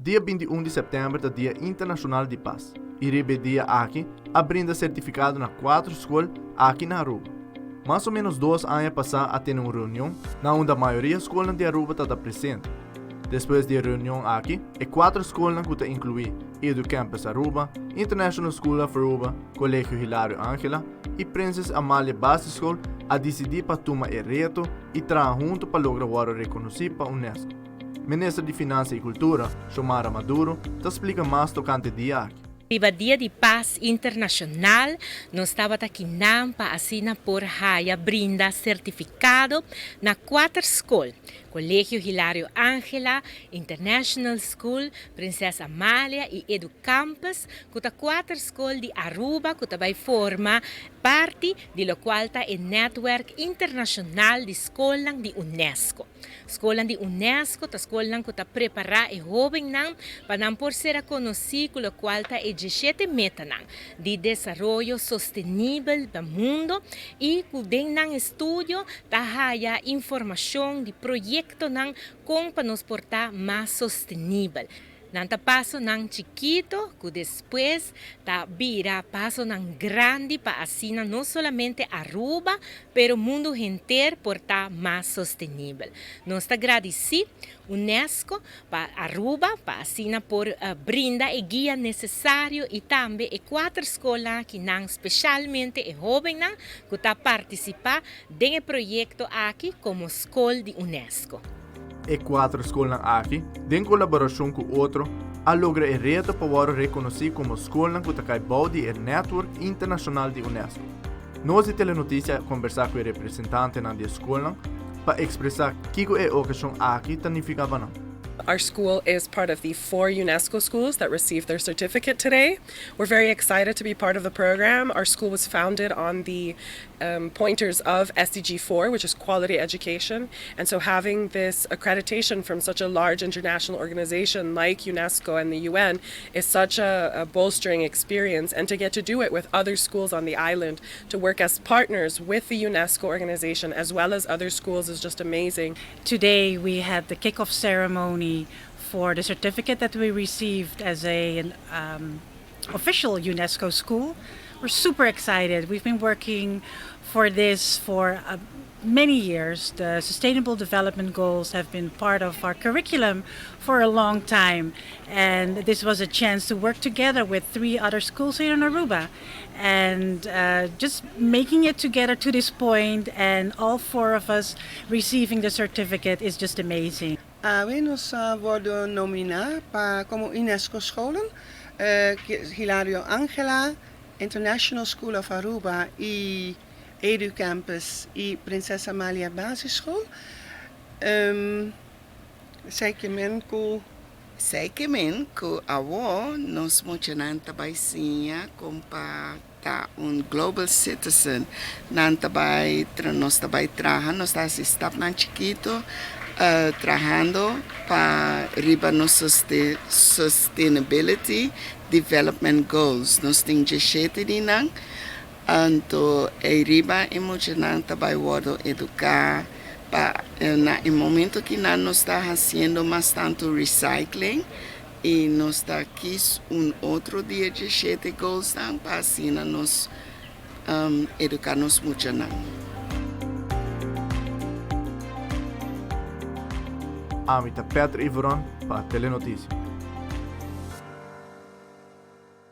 Dia 21 di sèptèmber ta Dia Internashonal di Pas i riba e dia aki a brinda sertifikado na kuater skol aki na Aruba. Mas o ménos dos aña pasá a tene un reunion na unda mayoria skolnan di Aruba ta ta presente. Despues di e reunion aki e kuater skolnan ku ta inkluí Edu Campus Aruba, International School of Aruba, Colegio Hilario Angela i Prinses Amalia Basisschool a disidí pa tuma e reto i traha huntu pa logra wòrdu rekonosí pa UNESCO. Minister di Finansa i Kultura, Xiomara Maduro, ta splika mas tokante e dia aki. Riba Dia di Pas Internashonal nos tabata kinan pa asina por haya brinda sertifikado na kuater skol, Colegio Hilario Angela, International School, Prinses Amalia i Edu Campus, ku ta kuater skol di Aruba ku ta bai forma parti di lokual ta e nètwèrk internashonal di skolnan di UNESCO. Skolnan di UNESCO ta skolnan ku ta prepará e hóbennan pa nan por ser a konosí ku lokual ta e dieshete metanan di desaroyo sostenibel pa mundo i ku den nan estudio ta haya informashon di proyektonan kon pa nos por ta mas sostenibel. Nan ta pasonan chikito ku despues ta bira pasonan grandi pa asina no solamente Aruba, pero mundu henter por ta mas sostenibel. Nos ta gradisí Unesco pa Aruba pa asina por brinda e guia nesesario i tambe e kuater skolnan akinan, speshalmente e hóbennan ku ta partisipá den e proyekto aki komo skol di Unesco. E kuater skolnan aki, den kolaborashon ku otro, a logra e reto pa wòrdu rekonosí komo skolnan ku ta kai bou di e nètwèrk internashonal di unesco. Nos di Telenotisia a kombersá ku e representantenan di e skolnan pa ekspresá kiko e okashon aki ta nifiká pa nan. Our school is part of the four UNESCO schools that received their certificate today. We're very excited to be part of the program. Our school was founded on the um, pointers of SDG 4, which is quality education. And so having this accreditation from such a large international organization like UNESCO and the UN is such a, a bolstering experience. And to get to do it with other schools on the island, to work as partners with the UNESCO organization as well as other schools is just amazing. Today we had the kickoff ceremony for the certificate that we received as a um, official UNESCO school. We're super excited. We've been working for this for uh, many years. The Sustainable Development Goals have been part of our curriculum for a long time. And this was a chance to work together with three other schools here in Aruba. And uh, just making it together to this point and all four of us receiving the certificate is just amazing. Awe nos a wordo nomina pa como UNESCO scholen, Hilario Angela, International School of Aruba y Edu Campus y Prinses Amalia Basisschool. Esey ke men cu. Esey ke men cu awo nos muchanan ta bay siña con pa ta un global citizen. Nan ta bay, nos ta bay traha, nos ta haci stapnan chikito trahando pa riba nos sustainability development goals. Nos tin dieshete di nan, anto ey riba e muchanan ta bay wordo educa pa na e momento ki nan nos ta haciendo mas tanto recycling I nos ta kis un otro di e dieshete goalsnan pa asina nos educa nos muchanan. Ami ta Petr Iveron pa Telenoticia.